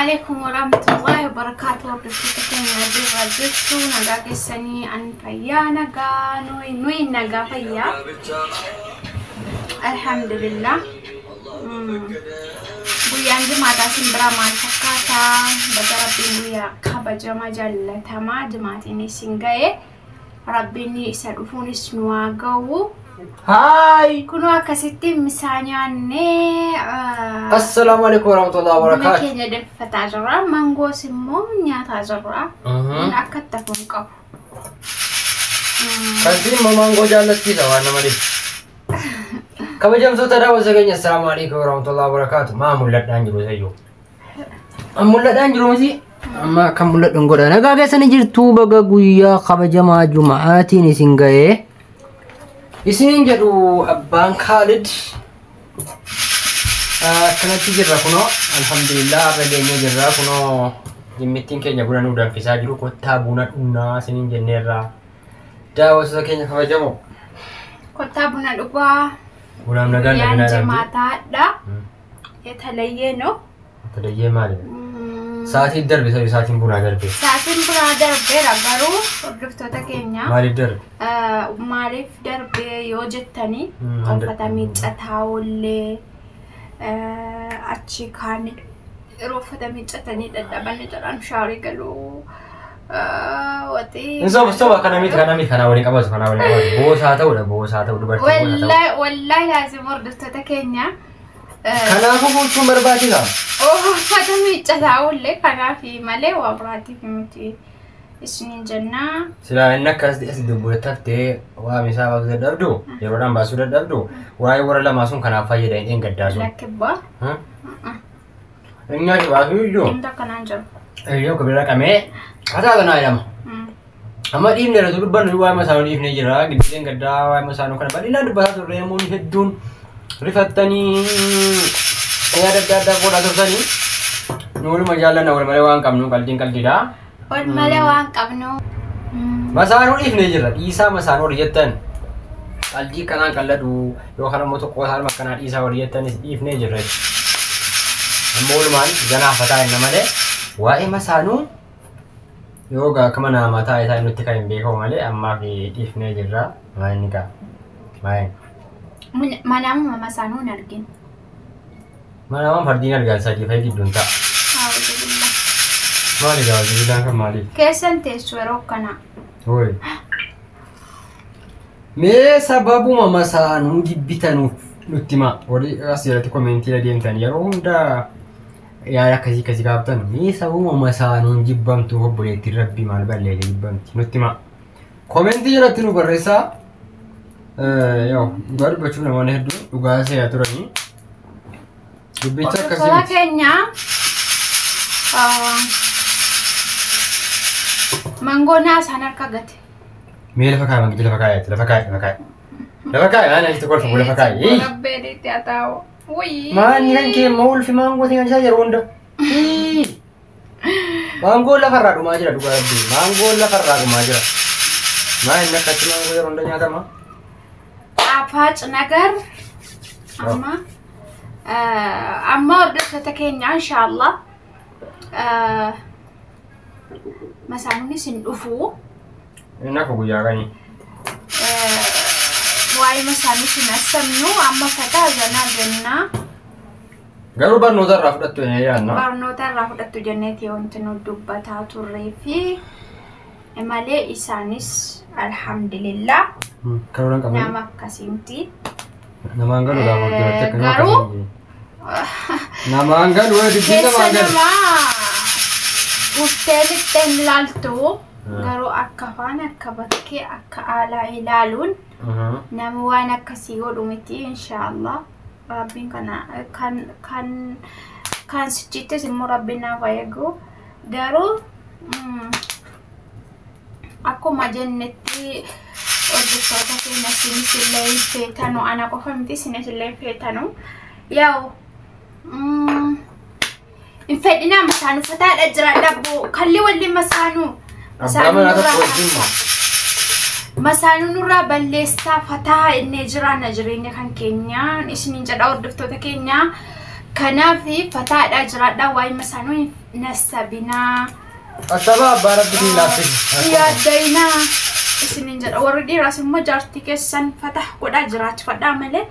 Alaikum warahmatullahi wabarakatuh. Hordoftoota keenya jirra jirtu, nagaa keessanii? An fayyaa, nagaa, nuyi nagaa, fayyaa, alhamdulillah. Guyyaan jimaataa sin biraa maal fakkaataa? Baga Rabbiin guyyaa kabajamaa jaallatamaa jimaatiin isin ga'e. Rabbiin isa dhufuunis nu haa ga'u. Haay! Kunoo akkasitti misaa nyaannee Assalaamu alaikum warahmatullahi buna wabarakatuh. keenya danfifataa jirra. Mangoos immoo nyaataa jirra. Kun akka itti hafuun qabu. Kantiin immoo maangoo jaallachiisa waan nama dhibu. Kabajamtoota daawwattoota keenya, assalaamu alaikum warahmatullahi wabarakatuh. Maa mul'adhaan jiru sayyoo? An mul'adhaan jiru miti. Amma akka mul'adhu godha. Nagaa keessanii jirtu? Baga guyyaa kabajamaa juma'aatiin isin ga'ee. Isiniin jedhu abbaan Kaalid. Akkanatti jirra kunoo, alhamdulillah, har'a geenyee jirra kunoo. Dhimmittiin keenya buna nuu danfisaa jiru. Kottaa buna dhugnaa isiniin jenneerra. Daawwattoota keenya kabajamoo. Kottaa buna dhugaa. Bunaaf nagaan Guyyaan dhabinaa. jimaataadha. የተለየ ነው. የተለየ maali? Sa'aatiin darbe sabi, sa'aatiin bunaa darbe. Sa'aatiin bunaa darbeera, garuu hordoftoota keenya, Maaliif darbe? Maaliif darbe yoo jettanii, uffata miiccataa oollee, achi kaan yeroo uffata miiccatanii dadhabanii jedhan shaaworii galuu, waxii. Hin soba, soba, kana miti, kana miti, kana waliin qabatu, kana waliin qabatu. Boosaa ta'uudha, boosaa ta'u, dubartii boosaa ta'u. Wallahi wallahi laazim, hordoftoota keenya, Kanaafuu fuuchuun barbaachisaa. Uffata miiccataa oollee kanaaf malee waa biraatiif miti isiniin jennaa. Silaa inni akkas as dubbattee waa misaa baasuu dadhabdu, yeroodhaan baasuu dadhabdu, waa'ee warra lamaa sun kanaaf fayyada hin gaddaa sun. Lakkibbaa. Inni as baasuu iyyuu. Wanta akkanaan jiru. Iyyuu kabira qabee hataa kanaa jedhama. Amma dhiifne irratti dubbannu, waa'ee masaanuu dhiifnee jira. Gidduuleen gaddaa waa'ee masaanuu kana bal'inaan dubbataa turre. Namoonni hedduun rifattanii yaada adda addaa godhaa turtanii. Nu waluma jaallanna, wal malee waan qabnu, qaldiin qaldiidha. Wal malee waan qabnu. Masaanuu dhiifnee jirra. Dhiisaa masaanuu warri jettan. Qaldii kanaan qalladhu yookaan immoo tokko isaan akkanaa dhiisaa warri jettanis dhiifnee jirra. Amma walumaan ganaa fataa hinna malee waa'ee masaanuu yoo gaa akkama nama taa'ee taa'ee nutti kan hin beekamu malee ammaaf dhiifnee jirra. Maal inni gaa? Maal? Manaamuma masaanuu hin arginu. Manaamaan fardiin argaan sadii fa'i gidduun ta'a. A'uudhu billah. Maali gaa bilbilaan kan maaliif? Keessan teessu yeroo akkanaa. Oi. Mee sababuma masaanuu jibbitanuuf nutti himaa. Warri as jalatti commentii deemtan yeroo hundaa yaada akkasii akkasii gaafatan, mee sababuma masaanuun jibbamtu, obboleettiin rabbii maal balleesse jibbamti, nutti himaa. Commentii jalatti nu barreessaa. Yoo dhugaa dubbachuuf namoonni hedduun dhugaa seeyaa turanii. Dubbicha akkasii Hordoftoota miti. keenya, mangoo naasaan harka gate. Mee lafa kaa'e, mangiddoo lafa kaa'e, lafa kaa'e, lafa kaa'e. Lafa kaa'e, maal asitti kolfamu, lafa kaa'e. Rabbeenitti haa ta'u. Wuyii. Maanni kan kee immoo ulfi maangoo ta'e isaa yeroo hunda. Maangoon lafarraa dhumaa jira, dhugaa rabbii. Maangoon lafarraa dhumaa jira. Maa inni akkatti maangoo yeroo hunda nyaatama? ጣፋጭ ነገር amma amma hordoftoota keenya, inshaallah, masaanuunis hin dhufu. Inni akka guyyaa kanii. Waa'ee masaanuus hin assamnu, amma fataa zanaa jennaa. Garuu barnoota irraa fudhattu inni yaadna. Barnoota irraa fudhattu jenneeti wanti nu dubbataa turree fi malee isaanis alhamdulillah Karoora qabu. nama akkasiimti. Namaan galu gaafa hojjetti akka nama Garuu akkasii. Namaan galu, dubbiin keessa namaan galu. namaa dhuftee lixxee hin ilaaltu, garuu akka afaan, akka bakkee, akka aalaa ilaaluun nama waan akkasii godhu miti, inshaallah. Rabbiin kana kan sichittis immoo rabbiin naaf haa eegu. Garuu akkuma jennetti, hordoftoota keenya, isinis illee hin feetanu, ana qofa miti, isinis illee hin feetanu, yaa'u hin fedhinaa masaanuu, fataadha jira dhabbo kalli walli masaanuu. Abbaa manaa tokko wajjin moo? Masaanuu nurraa balleessaa, fataa innee jiraanna jireenya kan keenya isiniin jedha, hordoftoota keenya. Kanaaf fataadhaa jiraadhaa waa'ee masaanuu nasabinaa. Asaba abbaa rabbitiin laaffisi. Yaaddayinaa isiniin jedha. Warri dhiiraas immoo jaartii keessan fatah godhaa jiraachifadhaa malee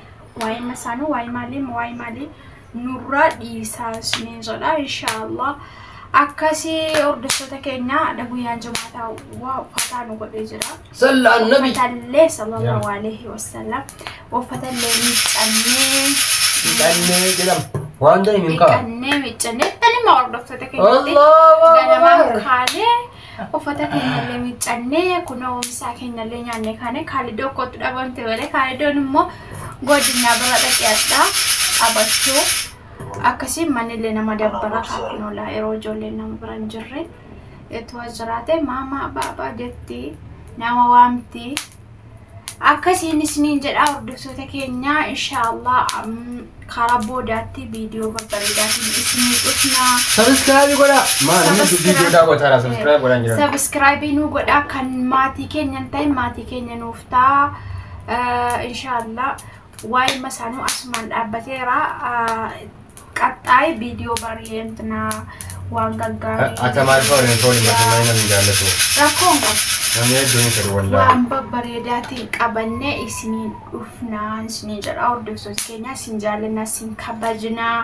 waa'ee masaanuu waa'ee maalii waa'ee maalii nurraa dhiisaa isiniin jedha inshaallah. Akkasii hordoftoota keenya guyyaan jimaataa waa uffataa nu godhee jira. Salla annabi. Uffatallee sallallahu alaihi wasallam uffatallee miiccannee Miidhannee jedhama. Waan ta'e hin qaba. dhiqannee miiccannee tanima hordoftoota keenyatti Allahu ganamaan Akbar. kaanee uffata keenyallee miiccannee kunoo misaa keenyallee nyaanne kaane kaalidoo kootu dhabamte malee kaalidoon immoo godinaa bira dhaqeadha qabachuu akkasiin manillee nama dabbara kaakunoolaa yeroo ijoolleen nama bira hin jirre etoo jiraate maamaa baabaa jetti nama waamti. Akkasiin isiniin jedha hordoftoota keenya inshaallah karaa boodaatti viidiyoo babbareedaatiin isinii dhufna. Subscribe godhaa. Maa namni viidiyoo daawwataadha subscribe godhaan jiran. Subscribe nu godhaa kan maatii keenya hin ta'in maatii keenya nuuf ta'a. Inshaallah waa'ee masaanuu asumaan dhaabbateera. Qaxxaa'ee viidiyoo bareedina waan gaggaarii. Ata maal fa'a waliin fooliin bakka namni jaallatu. Rakkoon qabu. Namni hedduun hin fedhu wallaahi. Waan babbareedaatiin qabannee isiniin dhufnaa isiniin jedha hordoftoota keenya isin jaallanna isin kabajnaa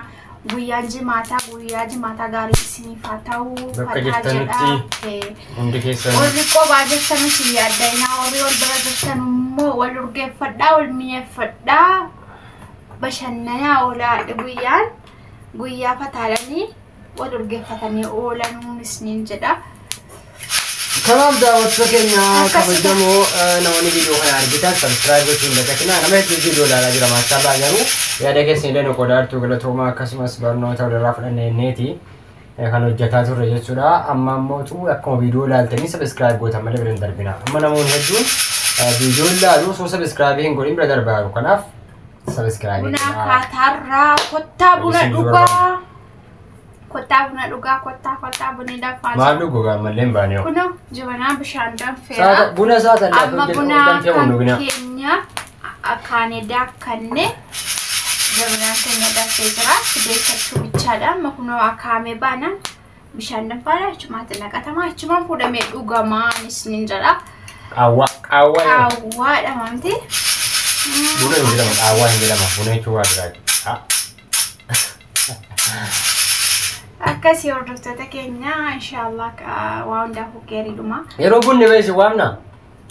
guyyaan jimaataa guyyaa jimaataa gaarii isiniif haa ta'u Bakka fataa jirtanitti jedha. Hundi keessan Warri qophaa jirtan isin yaaddayinaa warri wal bira jirtan immoo wal urgeeffadhaa wal mi'eeffadhaa bashannanaa oolaa guyyaan guyyaa fataalanii wal urgeeffatanii oolanuun isiniin jedha. Kanaaf daawwattoota keenya Akkasuma. Kabajamoo namoonni viidiyoo kana argitan subscribe gochuun dagatinaa. Nama hedduu viidiyoo ilaalaa jira maashaallah garuu yaada keessan illee nu qodaartuu galatoomaa akkasumas barnoota walirraa fudhanne inneeti kan hojjetaa turre jechuudha. Amma ammootu akkuma viidiyoo ilaaltanii subscribe gootan malee bira hin darbina. Amma namoonni hedduun viidiyoo ilaalu osoo subscribe hin godhin bira darbaa jiru. Kanaaf subscribe Buna godhaa. kaataarraa kottaa buna Isin dhugaa. Kottaa buna dhugaa kottaa kottaa bunni danfaa Maal jira. dhugu gaammallee hin baane hoo. Kunoo jibanaa bishaan danfeera. Buna saatan Amma buna danfee kan dhugna. keenya akaanee daakkanne jabanaan keenya danfee jira. Fideeffachuu bichaadha. Amma kunoo akaamee baanaan bishaan danfaadha. Achumaatti naqatama. Achumaan fuudhamee dhugamaa isiniin jedha. Qaawwaa qaawwaa jedhama. Qaawwaadha mamti. Buna hin jedhamu qaawwaa hin jedhama. Buna jechuun waa biraati. Akkasii hordoftoota keenya inshaallah waa hundaafuu gaariidhuma. Yeroo bunni ba'e si waamna.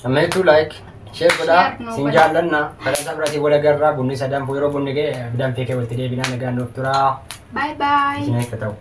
Amma hedduu like share godhaa Share nu sin godhaa. jaallanna. Kadhata biraatiin wal agarraa bunni isa danfu yeroo bunni ga'e danfee kee walitti deebinaa nagaan nuuf turaa. Bye bye. Isin eegga ta'u.